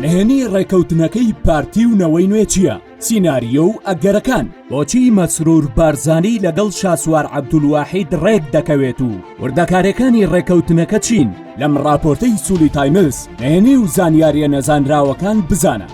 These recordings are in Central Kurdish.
نهێنی ڕێکەوتنەکەی پارتی و نەوەی نوێ چییە؟ سیناریۆ و ئەگەرەکان. بۆچی مەسرور بارزانی لەگەڵ شاسوار عەبدولواحید ڕێک دەکەوێت و وردەکاریەکانی ڕێکەوتنەکە چین؟ لەم ڕاپۆرتەی سولی تایمز نهێنی و زانیاریە نەزانراوەکان بزانە.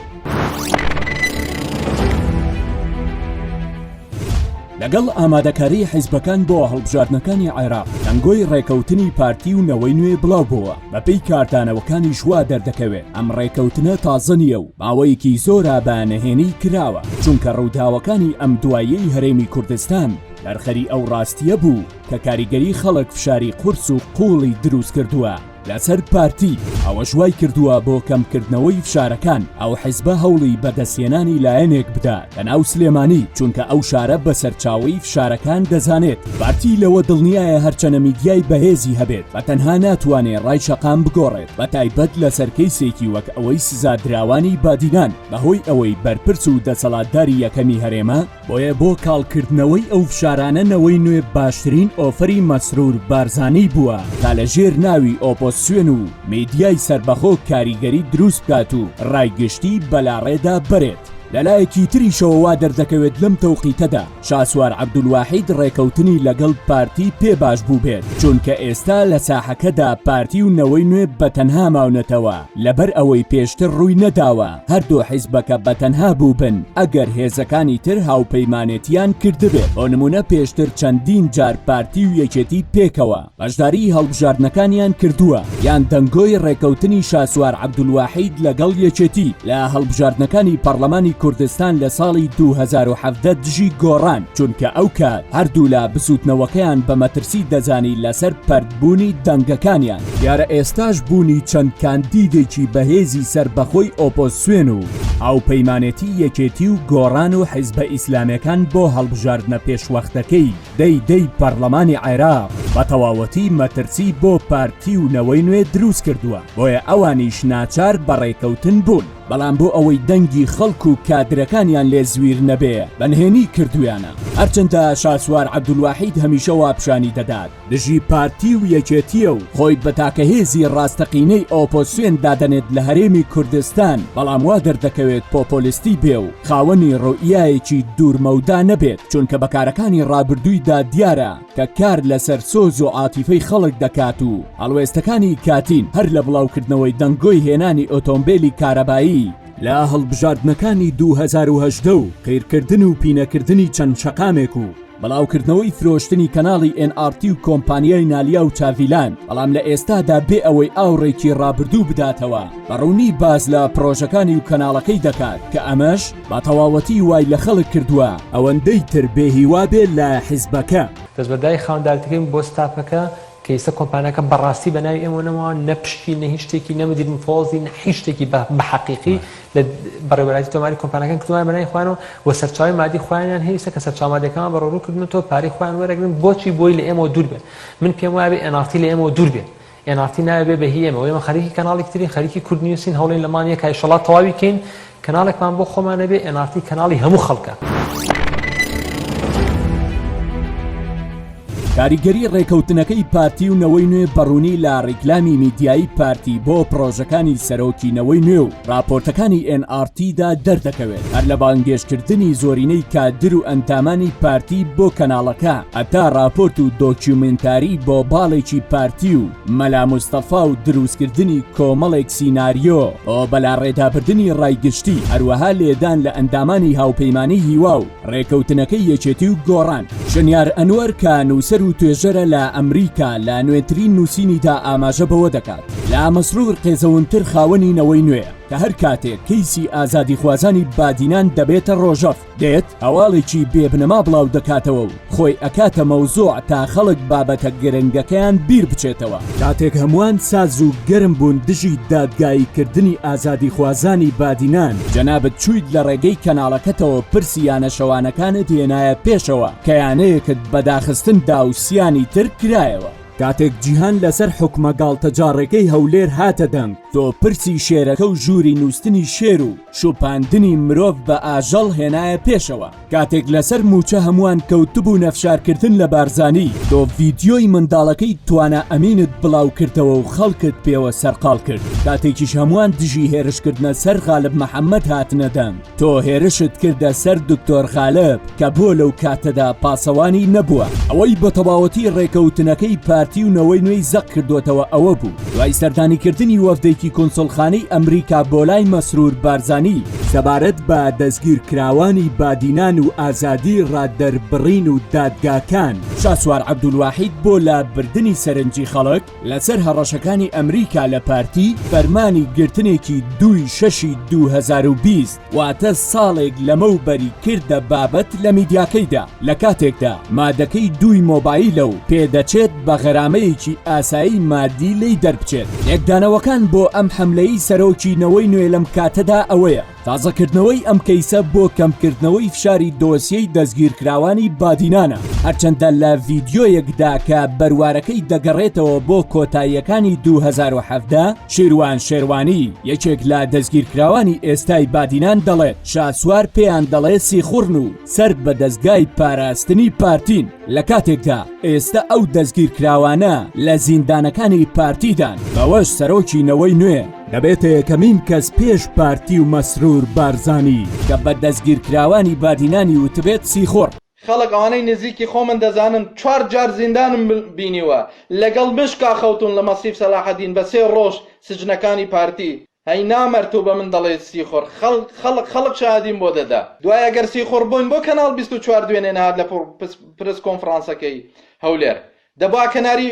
لەگەڵ ئامادەکاری حیزبەکان بۆ هەڵبژاردنەکانی عێراق، دەنگۆی ڕێکەوتنی پارتی و نەوەی نوێ بڵاوبۆوە، بەپێی کاردانەوەکانیش وا دەردەکەوێت ئەم ڕێکەوتنە تازە نییە و ماوەیەکی زۆرە بە نهێنی کراوە، چونکە ڕووداوەکانی ئەم دواییەی هەرێمی کوردستان دەرخەری ئەو ڕاستییە بوو کە کاریگەری خەڵک فشاری قورس و قووڵی دروستکردووە لەسەر پارتی، ئەوەش وایکردووە بۆ کەمکردنەوەی فشارەکان ئەو حیزبە هەوڵی بەدەستهێنانی لایەنێک بدات لەناو سلێمانی، چونکە ئەو شارە بە سەرچاوەی فشارەکان دەزانێت. پارتی لەوە دڵنیایە هەرچەنە میدیای بەهێزی هەبێت بە تەنها ناتوانێ ڕای شەقام بگۆڕێت، بەتایبەت لەسەر کەیسێکی وەک ئەوەی سزادراوانی بادینان، بەهۆی ئەوەی بەرپرس و دەسەڵاتداری یەکەمی هەرێمە، بۆیە بۆ کاڵکردنەوەی ئەو فشارانە نەوەی نوێ باشترین ئۆفەری مەسرور بارزانی بووە تا لە ژێر ناوی ئۆپۆزسیۆن و میدیای سەربەخۆ کاریگەری دروست بکات و ڕای گشتی بەلاڕێدا بەرێت. لەلایەکی تریشەوە وا دەردەکەوێت لەم تەوقیتەدا شاسوار عەبدولواحید ڕێکەوتنی لەگەڵ پارتی پێ باش بووبێت، چونکە ئێستا لە ساحەکەدا پارتی و نەوەی نوێ بەتەنها ماونەتەوە، لەبەر ئەوەی پێشتر ڕووی نەداوە هەردوو حیزبەکە بەتەنها بووبن ئەگەر هێزەکانی تر هاوپەیمانێتیان کردبێت، بۆ نموونە پێشتر چەندین جار پارتی و یەکێتی پێکەوە بەشداریی هەڵبژاردنەکانیان کردووە، یان دەنگۆی ڕێکەوتنی شاسوار عەبدولواحید لەگەڵ یەکێتی لە هەڵبژاردنەکانی پەڕلەمانی کوردستان لە ساڵی 2017 دژی گۆڕان، چونکە ئەوکات هەردوولا بزووتنەوەکەیان بە مەترسی دەزانی لەسەر پەرتبوونی دەنگەکانیان. دیارە ئێستاش بوونی چەند کاندیدێکی بەهێزی سەربەخۆی ئۆپۆزسیۆن و هاوپەیمانێتی یەکێتی و گۆڕان و حیزبە ئیسلامێکان بۆ هەڵبژاردنە پێشوەختەکەی دەی دەی پەڕلەمانی عێراق بە تەواوەتی مەترسی بۆ پارتی و نەوەی نوێ دروست کردووە، بۆیە ئەوانیش ناچار بە ڕێکەوتن بوون، بەڵام بۆ ئەوەی دەنگی خەڵک و کادرەکانیان لێ زویر نەبێ بە نهێنی کردویانە، هەرچەندە شاسوار عەبدولواحید هەمیشە وا پیشانی دەدات دژی پارتی و یەکێتییە و خۆی بە تاکە هێزی ڕاستەقینەی ئۆپۆزسیۆن دادەنێت لە هەرێمی کوردستان، بەڵام وا دەردەکەوێت پۆپۆلیستی بێ و خاوەنی ڕوئیایەکی دوورمەودا نەبێت، چونکە بە کارەکانی ڕابردوویدا دیارە کە کار لەسەر سۆز و عاتیفەی خەڵک دەکات و هەڵوێستەکانی کاتین هەر لە بڵاوکردنەوەی دەنگۆی هێنانی ئۆتۆمبێلی کارەبایی لە هەڵبژاردنەکانی 2018 و قیرکردن و پینەکردنی چەند شەقامێک و بڵاوکردنەوەی فرۆشتنی کەناڵی ئێن ئاڕ تی و کۆمپانیای نالیا و چاڤیلاند، بەڵام لە ئێستادا بێ ئەوەی ئاوڕێکی ڕابردوو بداتەوە بە ڕوونی باس لە پڕۆژەکانی و کەناڵەکەی دەکات کە ئەمەش بە تەواوەتی وای لە خەڵک کردووە ئەوەندەی تر بێ هیوا بێ لە حیزبەکە. دەستبەرداری خاوەندارێتیەکەی بۆ ستافەکە کە ئیستا کۆمپانیاکە بەڕاستی بە ناوی ئێمەوە نەماوە نە پشکی نە هیچ شتێکی نە مدیر مفەوەزی نە هیچ شتێکی بە بە حەقیقی لە بەڕێوەبەرایەتی تۆماری کۆمپانیاکان کردووە بە ناوی خۆیانەوە و سەرچاوەی مادی خۆیانیان هەیە ئیستا کە سەرچاوە مادیەکانمان بەڕەوڕوو کردنەوە پارەی خۆیان وەرەگرن بۆچی بۆی لە ئێمەوە دوور بێن من پێم وایە بێ NRT لە ئێمەوە دوور بێ NRT ناوێ بێ بە هی ئێمە و ئێمە خەریکی کەناڵێکی ترین خەریکی کورد نیوسین هەوڵین لە مانگ یەکا ئیشەڵا تەواوی کەین کەناڵێکمان بۆ خۆمان نەبێ NRT کەناڵی هەموو خەڵکە. کاریگەری ڕێکەوتنەکەی پارتی و نەوەی نوێ بەڕوونی لە ڕیکلامی میدیایی پارتی بۆ پڕۆژەکانی سەرۆکی نەوەی نوێ و ڕاپۆرتەکانی ئێن ئاڕ تی دا دەردەکەوێت، هەر لە بانگێشتکردنی زۆرینەی کادر و ئەندامانی پارتی بۆ کەناڵەکە هەتا ڕاپۆرت و دۆکیومێنتاری بۆ باڵێکی پارتی و مەلا مستەفا و دروستکردنی کۆمەڵێک سیناریۆ بۆ بەلاڕێدابردنی ڕای گشتی، هەروەها لێدان لە ئەندامانی هاوپەیمانی هیوا و ڕێکەوتنەکەی یەکێتی و گۆڕان. شنیار ئەنوەر کە نووسەر و توێژەرە لە ئەمریکا لە نوێترین نووسینیدا ئاماژە بەوە دەکات لە مەسرور قێزەونتر خاوەنی نەوەی نوێیە کە هەر کاتێک کەیسی ئازادیخوازانی بادینان دەبێتە ڕۆژەڤ دێت هەواڵێکی بێ بنەما بڵاو دەکاتەوە و خۆی ئەکاتە مەوزوع تا خەڵک بابەتە گرنگەکەیان بیر بچێتەوە. کاتێک هەمووان ساز و گەرم بوون دژی دادگایی کردنی ئازادیخوازانی بادینان، جەنابت چوویت لە ڕێگەی کەناڵەکەتەوە پرسی یانە شەوانەکانت هێنایە پێشەوە کە یانەیەکت بە داخستن دا و سیانی تر کرایەوە. کاتێک جیهان لەسەر حوکمە گاڵتەجاڕێکەی هەولێر هاتە دەنگ، تۆ پرسی شێرەکە و ژووری نووستنی شێر و شوپاندنی مرۆڤ بە ئاژەڵ هێنایە پێشەوە. کاتێک لەسەر مووچە هەمووان کەوتبوونە فشارکردن لە بارزانی، تۆ ڤیدیۆی منداڵەکەی توانا ئەمینت بڵاوکردەوە و خەڵکت پێوە سەرقاڵ کرد. کاتێکیش هەمووان دژی هێرشکردنە سەر غالب محەمەد هاتنە دەنگ، تۆ هێرشت کردە سەر دکتۆر غالب کە بۆ لەو کاتەدا پاسەوانی نەبووە. ئەوەی بە تەواوەتی ڕێکەوتنەکەی پارتی و نەوەی نوێی زەق کردۆتەوە ئەوە بوو دوای سەردانیکردنی وەفدێکی کونسوڵخانەی ئەمریکا بۆ لای مەسرور بارزانی سەبارەت بە دەستگیرکراوانی بادینان و ئازادی ڕادەربڕین و دادگاکان، شاسوار عەبدولواحید بۆ لابردنی سەرنجی خەڵک لەسەر هەڕەشەکانی ئەمریکا لە پارتی، فەرمانی گرتنێکی دووی شەشی 2020 واتە ساڵێک لەمەوبەری کردە بابەت لە میدیاکەیدا، لە کاتێکدا مادەکەی دووی مۆبایلە و پێدەچێت بە غەرامەیەکی ئاسایی مادی لێی دەربچێت. لێکدانەوەکان بۆ ئەم حەملەی سەرۆکی نەوەی نوێ لەم کاتەدا ئەوەیە، تازەکردنەوەی ئەم کەیسە بۆ کەمکردنەوەی فشاری دۆسیەی دەستگیرکراوانی بادینانە، هەرچەندە لە ڤیدیۆیەکدا کە بەروارەکەی دەگەڕێتەوە بۆ کۆتاییەکانی 2017، شیروان شێروانی، یەکێک لە دەستگیرکراوانی ئێستای بادینان دەڵێت، شاسوار پێیان دەڵێ سیخوڕن و سەر بە دەزگای پاراستنی پارتین، لە کاتێکدا ئێستە ئەو دەستگیرکراوانە لە زیندانەکانی پارتیدان، بەوەش سەرۆکی نەوەی نوێ دەبێتە یەکەمین کەس پێش پارتی و مەسرور بارزانی کە بە دەستگیرکراوانی بادینانی وتبێت سیخوڕ. خەڵک ئەوانەی نزیکی خۆمن دەزانن چوار جار زیندانم بینیوە لەگەڵ مشکا خەوتون لە مەسیف سەلاحەدین بە سێ ڕۆژ سجنەکانی پارتی هەی نامەرد تۆ بە من دەڵێیت سیخوڕ خەڵک خەڵک خەڵک شاهدیم بۆ دەدا دوای ئەگەر سیخوڕ بووین بۆ کەناڵ 24 دوێنێ نەهات لە پرس کۆنفرانسەکەی هەولێر دەبا کەناری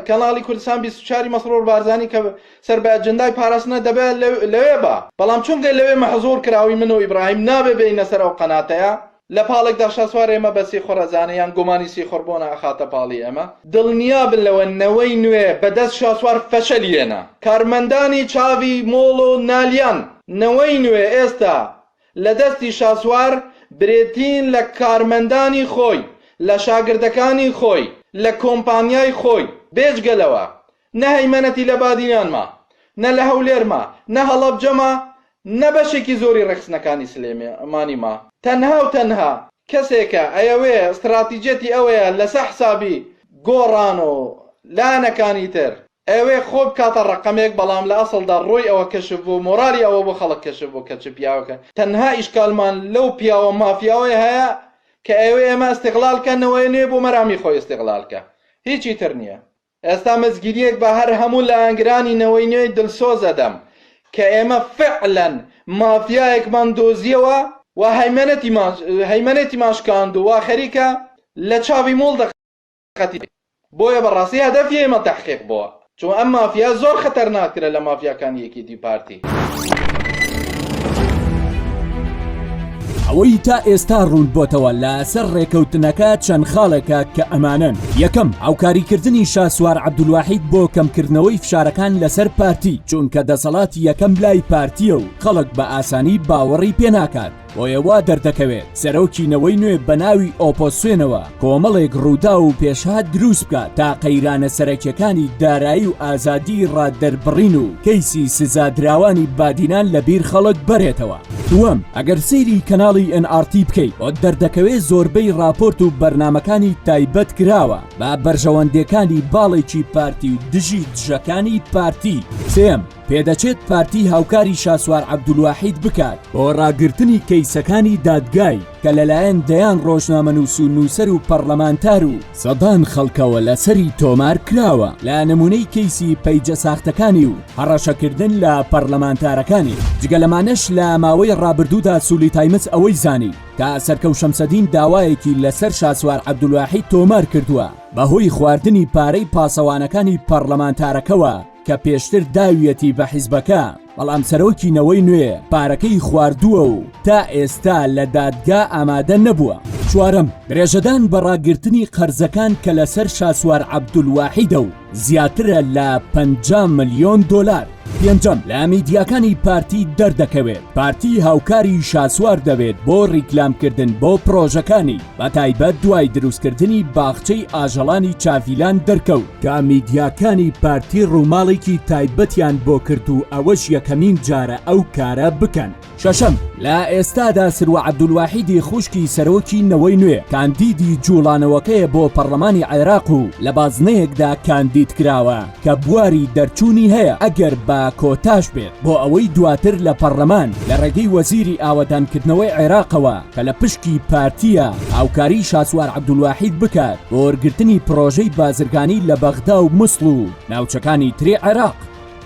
کەناڵی کوردستان 24 مەسرور بارزانی کە سەر بە ئەجندای پاراستنە دەبێ لەوێ با بەڵام چونکە لەوێ مەحزور کراوی من و ئیبراهیم نابێ بێینە سەر ئەو قەناتەیە لە پاڵێکدا شاسوار ئێمە بە سیخوڕ ئەزانێ یان گومانی سیخوڕ بۆنە ئەخاتە پاڵی ئێمە. دڵنیا بن لەوە نەوەی نوێ بە دەست شاسوار فەشەلی هێنا. کارمەندانی چاڤی مۆڵ و نالیان نەوەی نوێ ئێستا لە دەستی شاسوار برێتین لە کارمەندانی خۆی، لە شاگردەکانی خۆی، لە کۆمپانیای خۆی. بێجگە لەوە نە هەیمەنەتی لە بادینان ما، نە لە هەولێر ما، نە هەڵەبجە ما، نە بەشێکی زۆری ڕێکخستنەکانی سلێمانی ما. تەنها و تەنها کەسێکە ئەیەوێ ستراتیجیەتی ئەوەیە لەسە حسابی گۆڕان و لایەنەکانی تر ئەیەوێ خۆی بکاتە ڕەقەمێک بەڵام لە ئەسڵدا ڕووی ئەوە کەشف بوو مۆرالی ئەوە بۆ خەڵک کەشف بوو کە چ پیاوەکە تەنها ئیشکالمان لەو پیاوە مافیاوەی هەیە کە ئەیەوێ ئێمە ئیستغلال کە نەوەی نوێ بۆ مەرامی خۆی ئیستغلال کە هیچی تر نییە. ئێستا مزگینیەک بە هەر هەموو لایەنگرانی نەوەی نوێی دلسۆز ئەدەم کە ئێمە فعلا مافیایەکمان دۆزیەوە و هەیمەنەتیمان شکاند و وا خەریکە لە چاوی مۆڵ دەقەتی بۆیە بەڕاستی هەدەفی ئێمە تەحقیق بووە چون ئەم مافیا زۆر خەتەرناکترە لە مافیاکانی یەکێتی و پارتی. ئەوەی تا ئێستا ڕوون بۆتەوە لە سەر ڕێکەوتنەکە چەند خاڵێکە کە ئەمانەن یەکەم هاوکاریکردنی شاسوار عەبدولواحید بۆ کەمکردنەوەی فشارەکان لەسەر پارتی چونکە دەسەڵاتی یەکەم لای پارتیە و خەڵک بە ئاسانی باوەڕی پێناکات بۆیە وا دەردەکەوێت سەرۆکی نەوەی نوێ بە ناوی ئۆپۆسیۆنەوە کۆمەڵێک ڕووداو و پێشهات دروست بکات تا قەیرانە سەرەکیەکانی دارایی و ئازادی ڕادەربڕین و کەیسی سزادراوانی بادینان لە بیر خەڵک بەرێتەوە. دووەم، ئەگەر سەیری کەناڵی ئێن ئاڕ تی بکەیت بۆت دەردەکەوێت زۆربەی ڕاپۆرت و بەرنامەکانی تایبەت کراوە بە بەرژەوەندیەکانی باڵێکی پارتی و دژی دژەکانی پارتی. سێیەم، پێدەچێت پارتی هاوکاری شاسوار عەبدولواحید بکات بۆ ڕاگرتنی کەیسەکانی دادگای کە لەلایەن دەیان ڕۆژنامەنووس و نووسەر و پەڕلەمانتار و سەدان خەڵکەوە لەسەری تۆمار کراوە لە نمونەی کەیسی پەیجە ساختەکانی و هەڕەشەکردن لە پەڕلەمانتارەکانی. جگە لەمانەش لە ماوەی ڕابردوودا سولی تایمز ئەوەی زانی کە سەرکەو شەمسەدین داوایەکی لەسەر شاسوار عەبدولواحید تۆمار کردووە بەهۆی خواردنی پارەی پاسەوانەکانی پەڕلەمانتارەکەوە کە پێشتر داویەتی بە حیزبەکە، بەڵام سەرۆکی نەوەی نوێ پارەکەی خواردووە و تا ئێستا لە دادگا ئامادە نەبووە. چوارەم، درێژەدان بە ڕاگرتنی قەرزەکان کە لەسەر شاسوار عەبدولواحیدە و زیاترە لە 50 ملیۆن دۆلار. پێنجەم، لە میدیاکانی پارتی دەردەکەوێت پارتی هاوکاری شاسوار دەبێت بۆ ڕیکلامکردن بۆ پڕۆژەکانی، بەتایبەت دوای دروستکردنی باخچەی ئاژەڵانی چاڤیلان دەرکەوت کە میدیاکانی پارتی ڕووماڵێکی تایبەتیان بۆ کرد و ئەوەش یەکەمین جارە ئەو کارە بکەن. شەشەم، لە ئێستادا سروە عەبدولواحیدی خوشکی سەرۆکی نەوەی نوێ کاندیدی جوڵانەوەکەیە بۆ پەڕلەمانی عێراق و لە بازنەیەکدا کاندید کراوە کە بواری دەرچوونی هەیە ئەگەر بە کۆتاش بێت بۆ ئەوەی دواتر لە پەڕلەمان لە ڕێگەی وەزیری ئاوەدانکردنەوەی عێراقەوە کە لە پشکی پارتییە هاوکاری شاسوار عەبدولواحید بکات بۆ وەرگرتنی پڕۆژەی بازرگانی لە بەغدا و موسڵ و ناوچەکانی تری عێراق.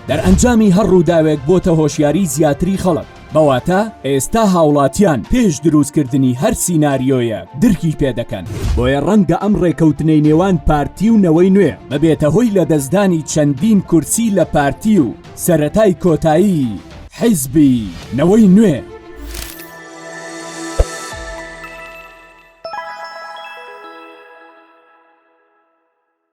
دەرئەنجامی هەر ڕووداوێک بۆتە هۆشیاری زیاتری خەڵک، بە واتا ئێستا هاوڵاتیان پێش دروستکردنی هەر سیناریۆیەک درکی پێدەکەن، بۆیە ڕەنگە ئەم ڕێکەوتنەی نێوان پارتی و نەوەی نوێ ببێتە هۆی لەدەستدانی چەندین کورسی لە پارتی و سەرەتای کۆتایی حیزبی نەوەی نوێ.